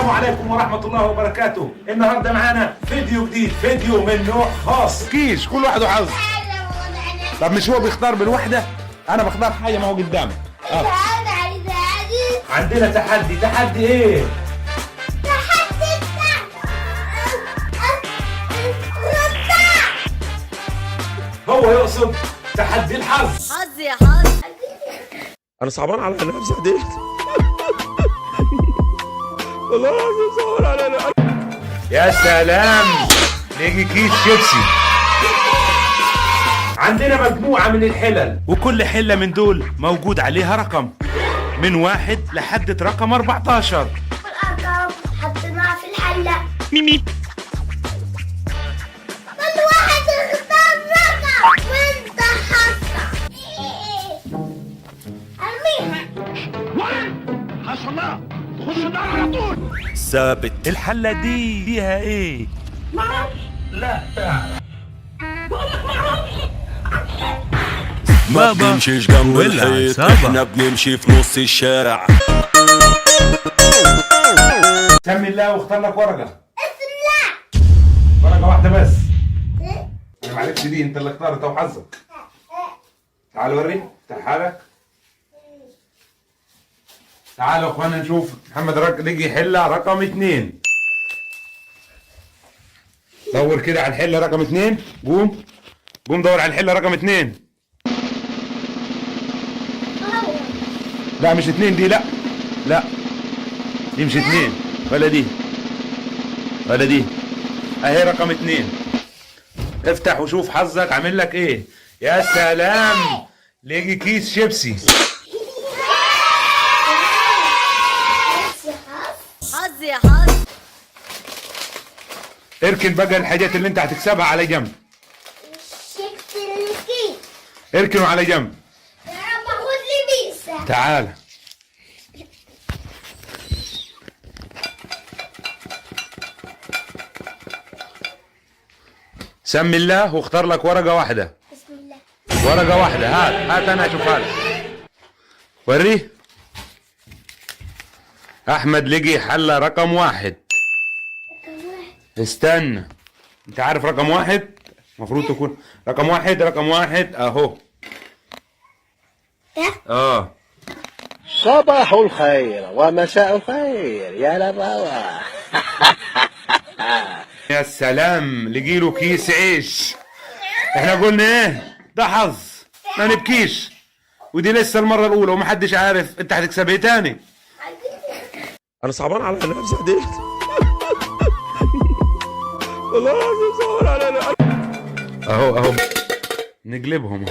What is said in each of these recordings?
السلام عليكم ورحمة الله وبركاته. النهاردة معانا فيديو جديد، فيديو من نوع خاص. كيش كل واحد وحظ. طب مش هو بيختار بالوحدة؟ أنا بختار حاجة ما هو قدامي. عندنا تحدي. تحدي إيه؟ هو يقصد تحدي الحظ. حظ يا حظ. انا صعبان على نفسي ديت. والله العظيم صعبان على نفسي. يا سلام، نيجي كيس شيبسي. عندنا مجموعة من الحلل، وكل حلة من دول موجود عليها رقم من 1 لحد رقم 14. الأرقام حطيناها في الحلة. ميمي. كل واحد يختار رقم وانت حاطة. ارميها. ثابت. الحلة دي فيها ايه؟ ما بنمشيش جنب الحيط، احنا بنمشي في نص الشارع. سمي الله واختار لك ورقة. بسم الله. ورقة واحدة بس. انا معلش دي انت اللي اختار، انت وحظك. تعال وري، تعالك. تعالوا يا اخوانا نشوف محمد لقي حلة رقم 2. دور كده على الحلة رقم 2. قوم قوم دور على الحلة رقم 2. لا مش 2 دي، لا لا دي مش 2، ولا دي ولا دي. اهي رقم 2. افتح وشوف حظك عامل لك ايه. يا سلام، لقي كيس شيبسي. حظ يا حظ. اركن بقى الحاجات اللي انت هتكسبها على جنب. شفت الكيس. اركنوا على جنب. يا رب خد لي بيسة. تعال. سمي الله واختار لك ورقة واحدة. بسم الله. ورقة واحدة. هات هات انا اشوفها لك. وريه. احمد لقي حلة رقم 1. رقم 1. استنى، انت عارف رقم 1؟ المفروض تكون رقم 1. رقم 1 اهو. ده؟ صباح الخير ومساء الخير يا لبابا. يا سلام، لقيله كيس عيش. احنا قلنا ايه؟ ده حظ، ما نبكيش. ودي لسه المرة الأولى ومحدش عارف انت هتكسب ايه تاني. انا صعبان على نفسي ديت. والله العظيم صعبان على نفسي. اهو اهو نقلبهم.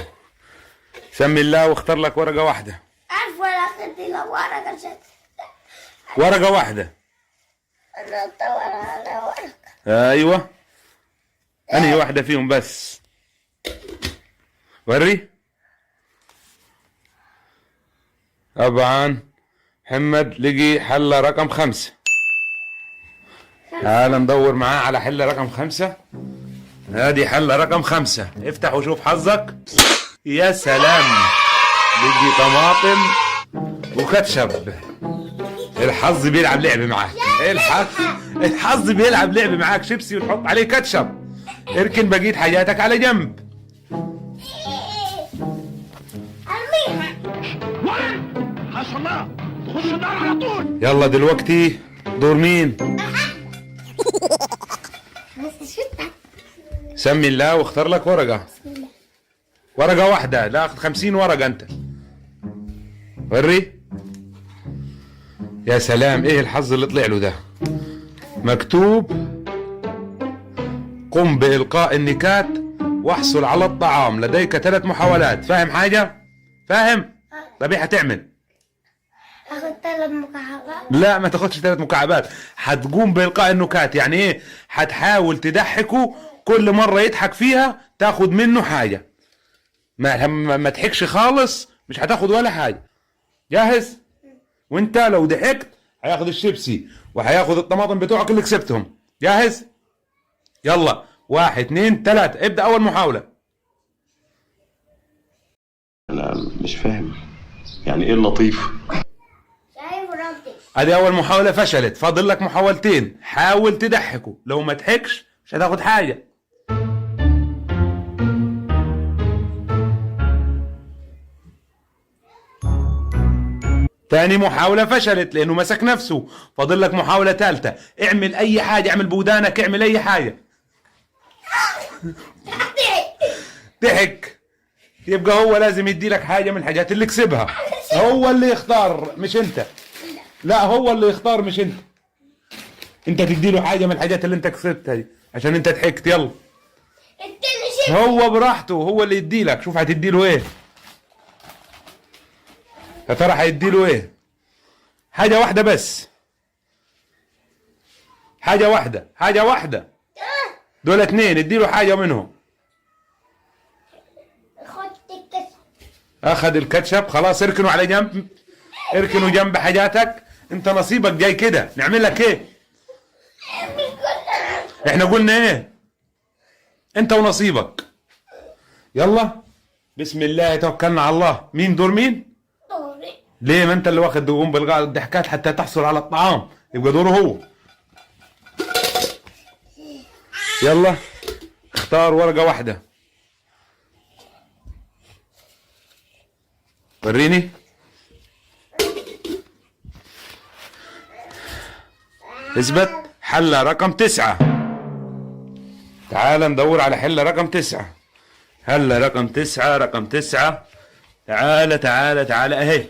سمي الله واختار لك ورقة واحدة. عارف ولا خدي لو ورقة عشان ورقة واحدة. انا ادور على ورقة. ايوه، انهي واحدة فيهم بس؟ وري. طبعا محمد لقي حلة رقم 5. تعال ندور معاه على حلة رقم 5. هذه حلة رقم 5. افتح وشوف حظك. يا سلام، لقي طماطم وكاتشب. الحظ بيلعب لعب معاك. الحظ بيلعب لعب معاك. شيبسي وتحط عليه كاتشب. اركن بقية حاجاتك على جنب. ارميها. يلا دلوقتي دور مين؟ بس شفتك. سمي الله واختار لك ورقة. بسم الله. ورقة واحدة، لا اخذ 50 ورقة انت. وري. يا سلام، ايه الحظ اللي طلع له ده؟ مكتوب قم بإلقاء النكات واحصل على الطعام، لديك 3 محاولات. فاهم حاجة؟ فاهم؟ طب ايه هتعمل؟ اخد 3 مكعبات. لا ما تاخدش 3 مكعبات، هتقوم بإلقاء النكات. يعني ايه؟ هتحاول تضحكه، كل مرة يضحك فيها تاخد منه حاجة. ما تضحكش خالص مش هتاخد ولا حاجة. جاهز؟ وانت لو ضحكت هياخد الشيبسي وهياخد الطماطم بتوعك اللي كسبتهم. جاهز؟ يلا 1 2 3 ابدأ أول محاولة. انا مش فاهم يعني ايه اللطيف. شايف ردش. ادي اول محاولة فشلت، فاضل لك محاولتين. حاول تضحكه، لو ما ضحكش مش هتاخد حاجة. تاني محاولة فشلت لأنه مسك نفسه، فاضل لك محاولة ثالثة. اعمل أي حاجة، اعمل بودانك، اعمل أي حاجة. ضحك، يبقى هو لازم يدي لك حاجة من الحاجات اللي كسبها. هو اللي يختار مش أنت. لا هو اللي يختار مش أنت. أنت تدي له حاجة من الحاجات اللي أنت كسبتها دي عشان أنت ضحكت. يلا هو براحته، هو اللي يدي لك. شوف هتدي له إيه يا ترى، هيدي له إيه؟ حاجة واحدة بس، حاجة واحدة، حاجة واحدة. دول اتنين، اديله حاجة منهم. خد الكسر. اخذ الكاتشب، خلاص اركنه على جنب، اركنه جنب حاجاتك. انت نصيبك جاي كده، نعمل لك ايه؟ احنا قلنا ايه؟ انت ونصيبك. يلا بسم الله توكلنا على الله. مين دور مين؟ دوري. ليه؟ ما انت اللي واخد قوم بالغاء الضحكات حتى تحصل على الطعام، يبقى دوره هو. يلا اختار ورقة واحدة، وريني. اثبت حلة رقم 9. تعال ندور على حلة رقم 9. حلة رقم 9، رقم 9. تعال تعال تعال، اهي.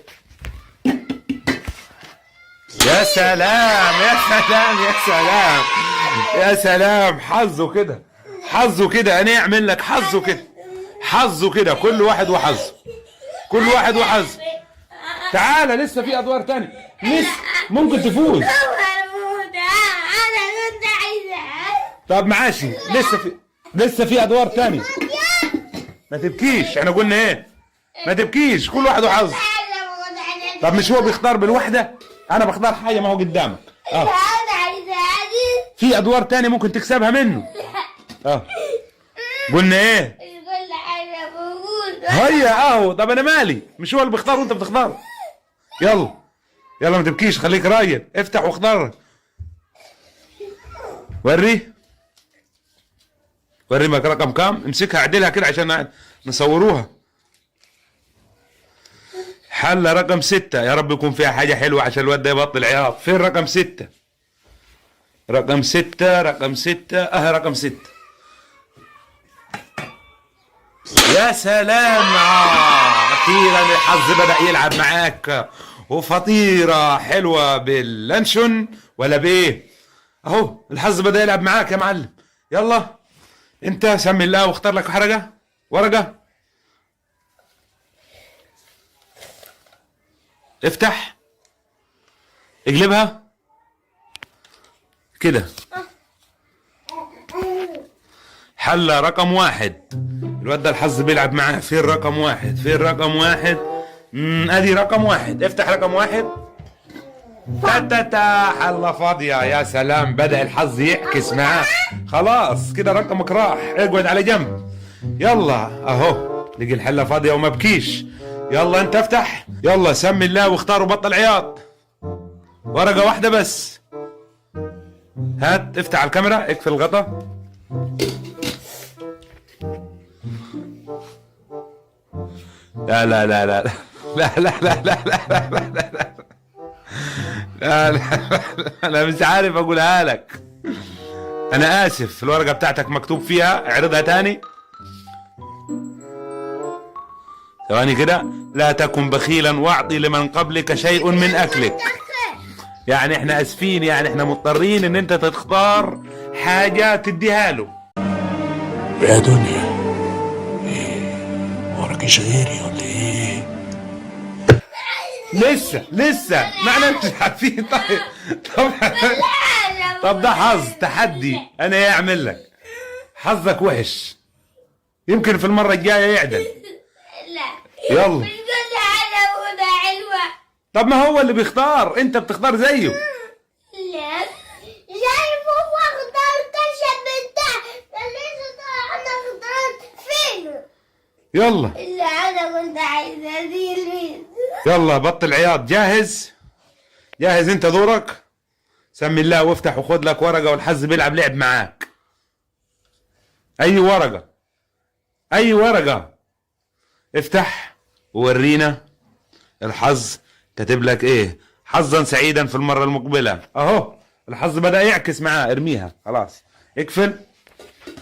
يا سلام يا سلام يا سلام يا سلام، حظه كده، حظه كده. انا اعمل لك حظه كده، حظه كده. كل واحد وحظه، كل واحد وحظه. تعالى لسه في ادوار تانية، لسه ممكن تفوز. انا كنت عايزة. طب معاشي، لسه في ادوار تانية. ما تبكيش، احنا قلنا ايه؟ ما تبكيش، كل واحد وحظه. طب مش هو بيختار بالوحدة؟ انا بختار حاجة ما هو قدامك. انا عايزة في ادوار تانية ممكن تكسبها منه. قلنا ايه؟ كل حاجة موجودة. هيا اهو. طب انا مالي، مش هو اللي بيختار وانت بتختار. يلا يلا ما تبكيش، خليك راجل، افتح واختار. وري وري مك رقم كام. امسكها اعدلها كده عشان نصوروها. حلة رقم 6، يا رب يكون فيها حاجة حلوة عشان الواد ده يبطل عياط. فين رقم 6؟ رقم 6، رقم 6، اه رقم 6. يا سلام، اخيرا الحظ بدأ يلعب معاك. وفطيرة حلوة باللانشون ولا بايه؟ اهو الحظ بدأ يلعب معاك يا معلم. يلا انت سمي الله واختار لك حرجة ورقة. افتح، اقلبها كده. حلة رقم 1. الواد ده الحظ بيلعب معاه. فين رقم 1؟ فين رقم 1؟ ادي رقم 1. افتح رقم 1. تا تا تا، حلة فاضية. يا سلام، بدأ الحظ يعكس معاه. خلاص كده رقمك راح، اقعد على جنب. يلا اهو لقي الحلة فاضية وما بكيش. يلا انت افتح، يلا سمي الله واختار وبطل عياط. ورقة واحدة بس. هات، افتح على الكاميرا، اقفل الغطا. لا لا لا لا لا لا لا لا لا لا لا لا لا لا، انا مش عارف اقولها لك، انا اسف. الورقة بتاعتك مكتوب فيها، اعرضها تاني ثواني كده. لا تكن بخيلا واعطي لمن قبلك شيء من اكلك. يعني احنا اسفين، يعني احنا مضطرين ان انت تختار حاجة تديها له. يا دنيا ايه وراكيش غيري ولا ايه؟ لسه ما احنا مش عارفين. طيب طب ده حظ، تحدي. انا ايه اعمل لك؟ حظك وحش، يمكن في المرة الجاية يعدل. لا يلا. مش كل حاجة موجودة حلوة. طب ما هو اللي بيختار، انت بتختار زيه. لا مش عارف، هو اختار الكشف بتاع لسه انا اخترت فين؟ يلا اللي انا كنت عايزة دي الميز. يلا بطل عياط. جاهز؟ جاهز انت دورك؟ سمي الله وافتح وخد لك ورقة، والحظ بيلعب لعب معاك. اي ورقة، اي ورقة، افتح وورينا الحظ كاتب لك ايه. حظا سعيدا في المرة المقبلة. اهو الحظ بدأ يعكس معاه، ارميها خلاص، اقفل،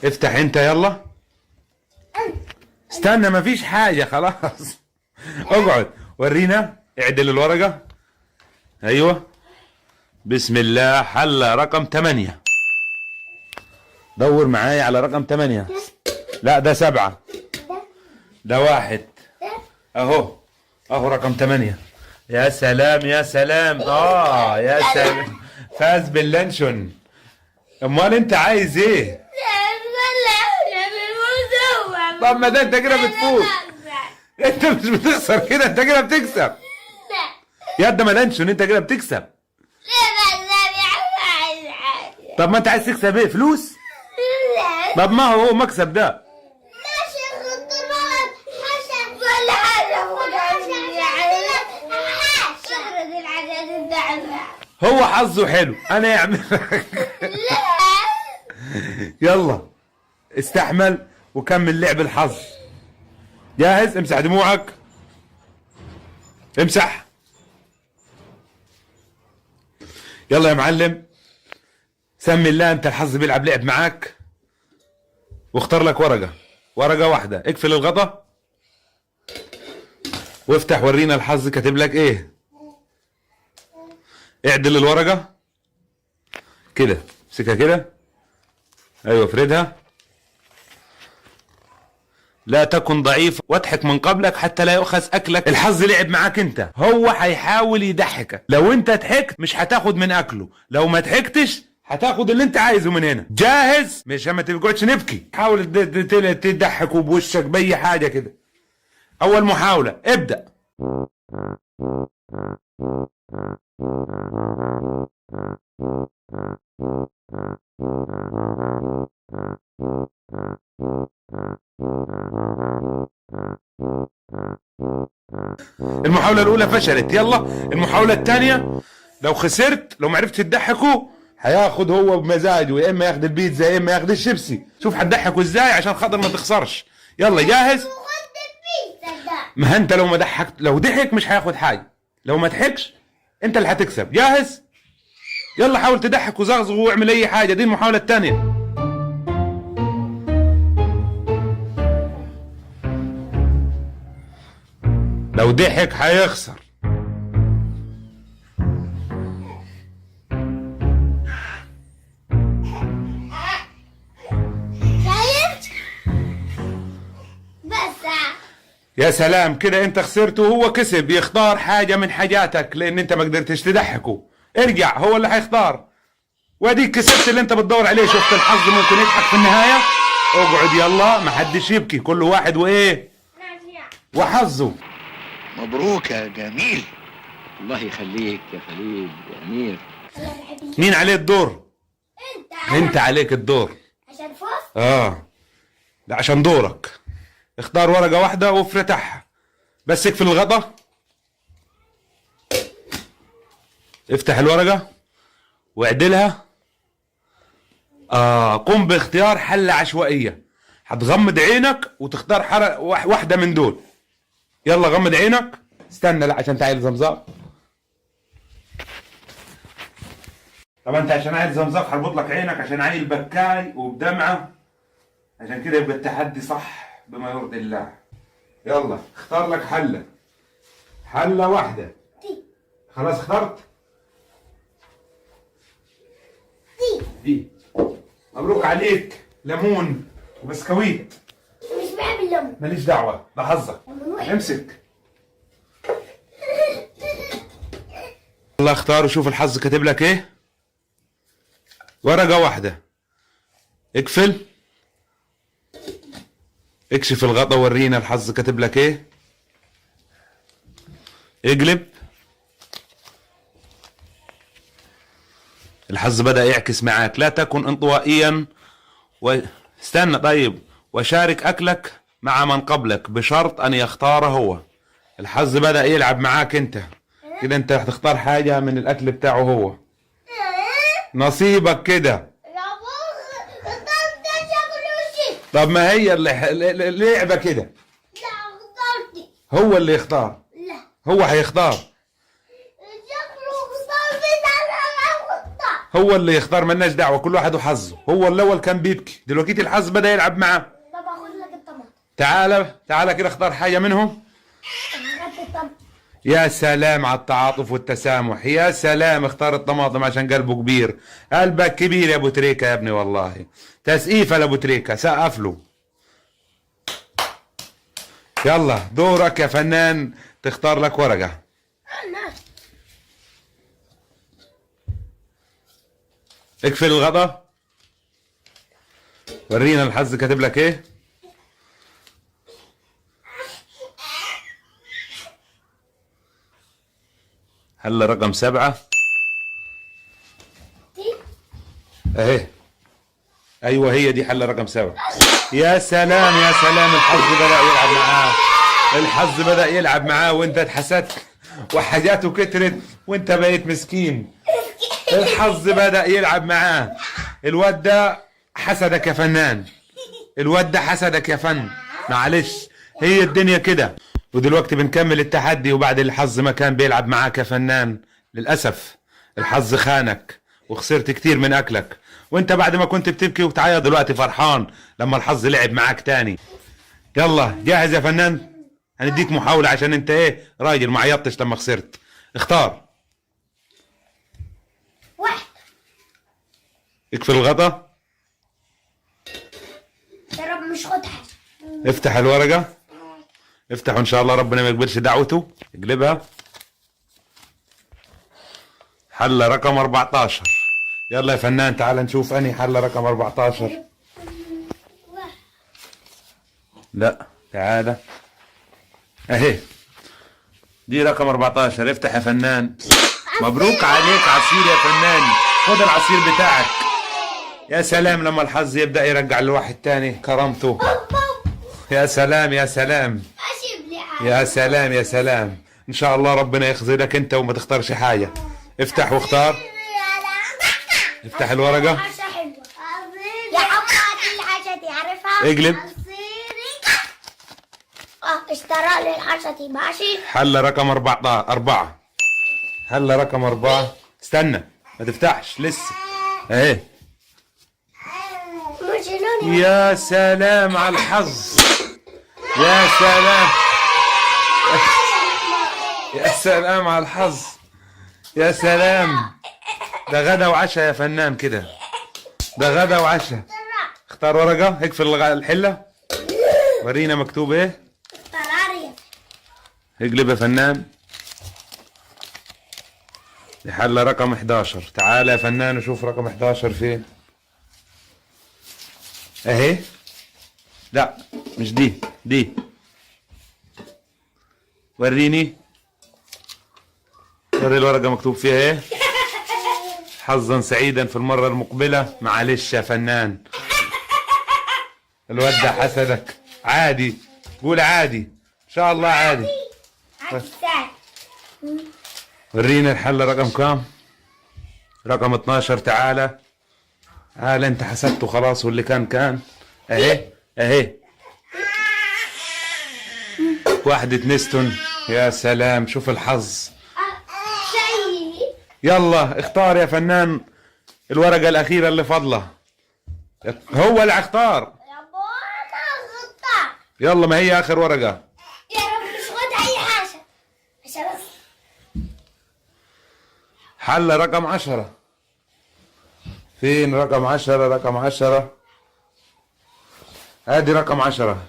افتح انت، يلا استنى، مفيش حاجة خلاص. اقعد ورينا، اعدل الورقة. ايوه، بسم الله. حلة رقم 8. دور معايا على رقم 8. لا ده 7، ده 1. اهو اهو رقم 8. يا سلام يا سلام، يا سلام، فاز باللانشون. امال انت عايز ايه؟ طب ما ده انت كده بتفوز، انت مش بتخسر كده، انت كده بتكسب. يا ده ما لانشون، انت كده بتكسب. طب ما انت عايز تكسب ايه؟ فلوس؟ طب ما هو مكسب ده. هو حظه حلو، انا يعمل. يلا استحمل وكمل لعب الحظ. جاهز؟ امسح دموعك، امسح. يلا يا معلم، سمي الله، انت الحظ بيلعب لعب معاك. واختار لك ورقة، ورقة واحدة. اقفل الغطا وافتح ورينا الحظ كاتب لك ايه. اعدل الورقة كده، امسكها كده، ايوه افردها. لا تكن ضعيف واضحك من قبلك حتى لا يؤخذ اكلك. الحظ لعب معاك انت، هو هيحاول يضحكك. لو انت ضحكت مش هتاخد من اكله، لو ما ضحكتش هتاخد اللي انت عايزه من هنا. جاهز؟ مش ما تقعدش نبكي، حاول تضحكه بوشك باي حاجه كده. اول محاوله، ابدا. المحاولة الأولى فشلت، يلا المحاولة الثانية. لو خسرت، لو ما عرفتش تضحكه، هياخد هو بمزاجه، يا إما ياخد البيتزا يا إما ياخد الشيبسي. شوف هتضحكه إزاي عشان خاطر ما تخسرش. يلا جاهز؟ ما أنت لو ما ضحكت، لو ضحك مش هياخد حاجة، لو ما ضحكش أنت اللي هتكسب. جاهز؟ يلا حاول تضحك وزغزغ واعمل أي حاجة. دي المحاولة الثانية. لو ضحك هيخسر. بس يا سلام، كده انت خسرت وهو كسب. يختار حاجة من حاجاتك لان انت ما قدرتش تضحكه. ارجع، هو اللي هيختار. واديك كسبت اللي انت بتدور عليه. شفت الحظ ممكن يضحك في النهاية. اقعد يلا، ما حدش يبكي، كل واحد وايه وحظه. مبروك يا جميل. الله يخليك يا خليل يا امير. مين عليه الدور؟ انت عليك الدور. عشان فزت؟ لا عشان دورك. اختار ورقة واحدة وافتحها، بس اقفل الغطا. افتح الورقة واعدلها. قم باختيار حلة عشوائية. هتغمض عينك وتختار واحدة من دول. يلا غمض عينك. استنى، لا عشان تعال زمزم. طبعا انت عشان عايز زمزم هربط لك عينك عشان عيل بكاي وبدمعة، عشان كده يبقى التحدي صح بما يرضي الله. يلا اختار لك حلة، حلة واحدة. خلاص اخترت؟ دي. مبروك عليك ليمون وبسكويت. مش بحب الليمون. ماليش دعوة، ده حظك. امسك. يلا اختار وشوف الحظ كاتب لك ايه. ورقة واحدة. اقفل، اكشف الغطا ورينا الحظ كاتب لك ايه. اقلب. الحظ بدأ يعكس معاك. لا تكن انطوائيا استنى طيب. وشارك أكلك مع من قبلك بشرط أن يختار هو. الحظ بدأ يلعب معاك أنت. كده انت هتختار حاجة من الاكل بتاعه هو، نصيبك كده. يا بابا اخترت شكله شيء. طب ما هي اللي لعبة كده. لا اخترتي. هو اللي يختار. لا هو هيختار. شكله اخترت، انا اختار. هو اللي يختار، ملناش دعوة، كل واحد وحظه. هو الاول كان بيبكي، دلوقتي الحظ بدأ يلعب معاه. طب اخد لك الطماطم. تعالى تعالى كده، اختار حاجة منهم. اخدت الطماطم. يا سلام على التعاطف والتسامح، يا سلام. اختار الطماطم عشان قلبه كبير. قلبك كبير يا ابو تريكة يا ابني، والله تسقيفة لابو تريكة، سقف له. يلا دورك يا فنان، تختار لك ورقة. انا اقفل الغطا، ورينا الحظ كاتب لك ايه. هلا رقم 7 دي اهي، ايوه هي دي حله رقم 7. يا سلام يا سلام، الحظ بدأ يلعب معاه، الحظ بدأ يلعب معاه، وانت اتحسدت وحاجاته كترت وانت بقيت مسكين. الحظ بدأ يلعب معاه. الواد ده حسدك يا فنان، الواد ده حسدك يا فن، معلش هي الدنيا كده. ودلوقتي بنكمل التحدي، وبعد الحظ ما كان بيلعب معاك يا فنان، للأسف الحظ خانك وخسرت كتير من أكلك، وانت بعد ما كنت بتبكي وتعيط دلوقتي فرحان لما الحظ لعب معاك تاني. يلا جاهز يا فنان؟ هنديك محاولة عشان انت ايه راجل ما عيطتش لما خسرت. اختار. واحد. اقفل الغطا. يا رب مش خد حاجة. افتح الورقة، افتح، وان شاء الله ربنا ما يقبلش دعوته. اقلبها. حلة رقم 14. يلا يا فنان تعال نشوف انهي حلة رقم 14. لا تعالى اهي دي رقم 14. افتح يا فنان. مبروك عليك عصير يا فنان، خد العصير بتاعك. يا سلام لما الحظ يبدأ يرجع لواحد تاني كرامته. يا سلام يا سلام يا سلام يا سلام. ان شاء الله ربنا يخزلك انت وما تختارش حاجة. افتح واختار. افتح الورقة. يا عم هات الحاجة دي، عارفها؟ اقلب. اشترى لي الحاجة دي، ماشي؟ حلة رقم 4. حلة رقم 4. استنى ما تفتحش لسه. اهي. مجنون. يا سلام على الحظ، يا سلام، يا سلام على الحظ، يا سلام. ده غدا وعشاء يا فنان كده، ده غدا وعشاء. اختار ورقة، اقفل الحلة، ورينا مكتوب ايه. اقلب يا فنان. دي حلة رقم 11. تعال يا فنان وشوف رقم 11 فين. اهي. لا مش دي، دي. وريني، وري الورقة مكتوب فيها ايه. حظا سعيدا في المرة المقبلة. معلش يا فنان، الواد ده حسدك. عادي، قول عادي، ان شاء الله عادي. ورينا الحلة رقم كام؟ رقم 12. تعالى تعالى، انت حسدته خلاص واللي كان كان. اهي اهي واحدة نستون. يا سلام شوف الحظ. يلا اختار يا فنان الورقة الأخيرة اللي فاضلة. هو اللي اختار. يا بابا اختار. يلا ما هي آخر ورقة. يا رب مش خد أي حاجة عشان بس. حلة رقم 10. فين رقم 10؟ رقم 10 ادي رقم 10.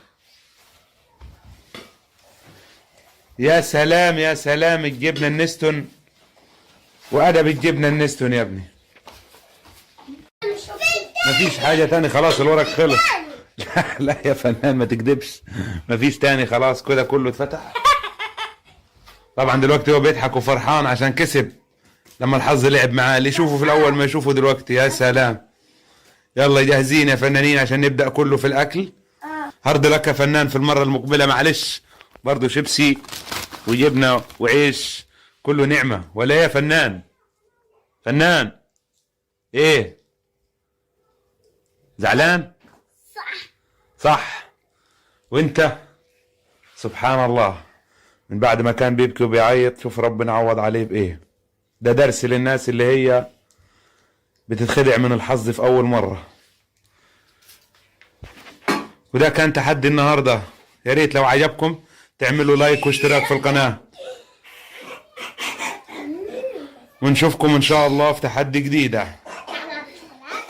يا سلام يا سلام، الجبنة النستون وأدب الجبنة النستون يا ابني. مفيش حاجة تاني خلاص، الورق خلص. لا لا يا فنان ما تكذبش، مفيش تاني خلاص كده كله اتفتح. طبعا دلوقتي هو بيضحك وفرحان عشان كسب لما الحظ لعب معاه. اللي يشوفه في الأول ما يشوفه دلوقتي. يا سلام. يلا جاهزين يا فنانين عشان نبدأ كله في الأكل. hard luck يا فنان في المرة المقبلة. معلش برضو شيبسي وجبنة وعيش كله نعمة. ولا إيه يا فنان؟ فنان ايه؟ زعلان؟ صح. صح. وانت سبحان الله، من بعد ما كان بيبكي وبيعيط شوف ربنا عوض عليه بايه. ده درس للناس اللي هي بتتخدع من الحظ في اول مرة. وده كان تحدي النهاردة. يا ريت لو عجبكم تعملوا لايك واشتراك في القناة، ونشوفكم ان شاء الله في تحدي جديدة.